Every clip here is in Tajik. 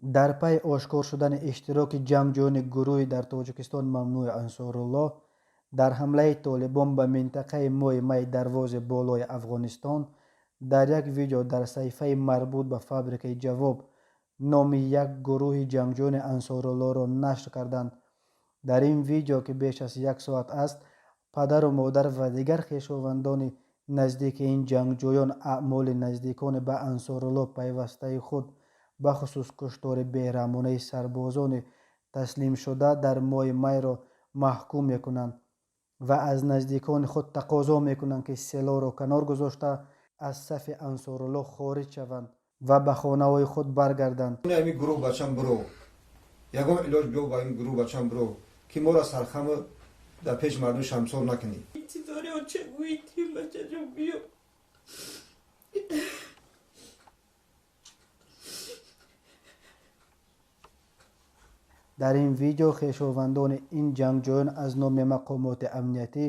Дар пайи ошкор шудани иштироки ҷангҷӯёни гурӯҳи дар Тоҷикистон мамнӯи Ансоруллоҳ дар ҳамлаи Толибон ба минтақаи моҳи май Дарвози болои Афғонистон, дар як видео дар саҳифаи марбут ба фабрикаи Ҷавоб номи як гурӯҳи ҷангҷӯёни Ансоруллоҳро нашр карданд. Дар ин видео, ки беш аз як соат аст, падару модар ва дигар хешовандони наздики ин ҷангҷӯён аъмоли наздикони ба Ансоруллоҳ пайвастаи худ, бахусус куштори бераҳмонаи сарбозони таслимшуда дар моҳи майро маҳкум мекунанд ва аз наздикони худ тақозо мекунанд, ки силоҳро канор гузошта, аз сафи Ансоруллоҳ хориҷ шаванд ва ба хонаҳои худ баргарданд. Ҳамин гурӯҳ бачам биро, ягон илоҷ биё ба ин гурӯҳ бачам биро, ки моро сархаму дар пеши мардум шамсор накунӣ. Интизори очагӯи тим бачаҷон биё. Дар ин видео хешовандони ин ҷангҷӯён аз номи мақомоти амниятӣ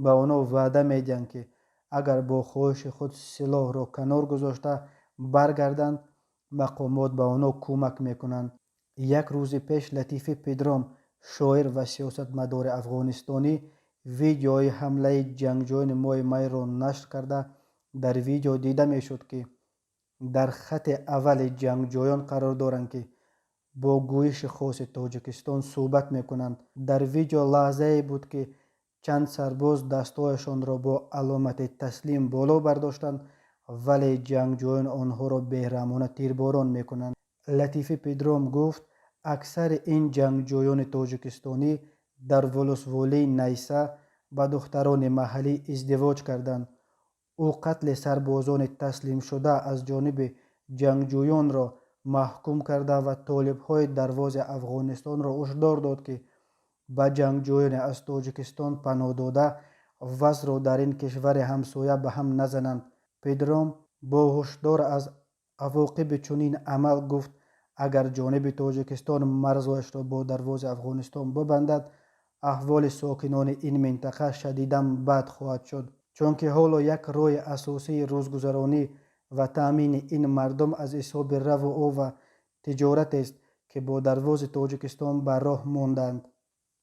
ба онҳо ваъда медиҳанд, ки агар бо хоҳиши худ силоҳро канор гузошта баргарданд, мақомот ба онҳо кӯмак мекунанд. Як рӯзи пеш Латифи Педром, шоир ва сиёсатмадори афғонистонӣ, видеои ҳамлаи ҷангҷӯёни моҳи майро нашр карда, дар видео дида мешуд, ки дар хати аввали ҷангҷӯён қарор доранд, ки бо гӯйиши хоси Тоҷикистон суҳбат мекунанд. Дар видео лаҳзае буд, ки чанд сарбоз дастҳояшонро бо аломати таслим боло бардоштанд, вале ҷангҷӯён онҳоро бераҳмона тирборон мекунанд. Латифи Педром гуфт, аксари ин ҷангҷӯёни тоҷикистонӣ дар волусволии Найса ба духтарони маҳаллӣ издивоҷ карданд. Ӯ қатли сарбозони таслимшуда аз ҷониби ҷангҷӯёнро маҳкум карда ва толибҳои Дарвози Афғонистонро ҳушдор дод, ки ба ҷангҷӯёне аз Тоҷикистон паноҳ дода, вазъро дар ин кишвари ҳамсоя ба ҳам назананд. Педром бо ҳушдор аз авоқиби чунин амал гуфт, агар ҷониби Тоҷикистон марзҳояшро бо Дарвози Афғонистон бибандад, аҳволи сокинони ин минтақа шадидан бад хоҳад шуд, чунки ҳоло як роҳи асосии рӯзгузаронӣ ва таъмини ин мардум аз ҳисоби раву ов ва тиҷоратест, ки бо Дарвози Тоҷикистон ба роҳ монданд.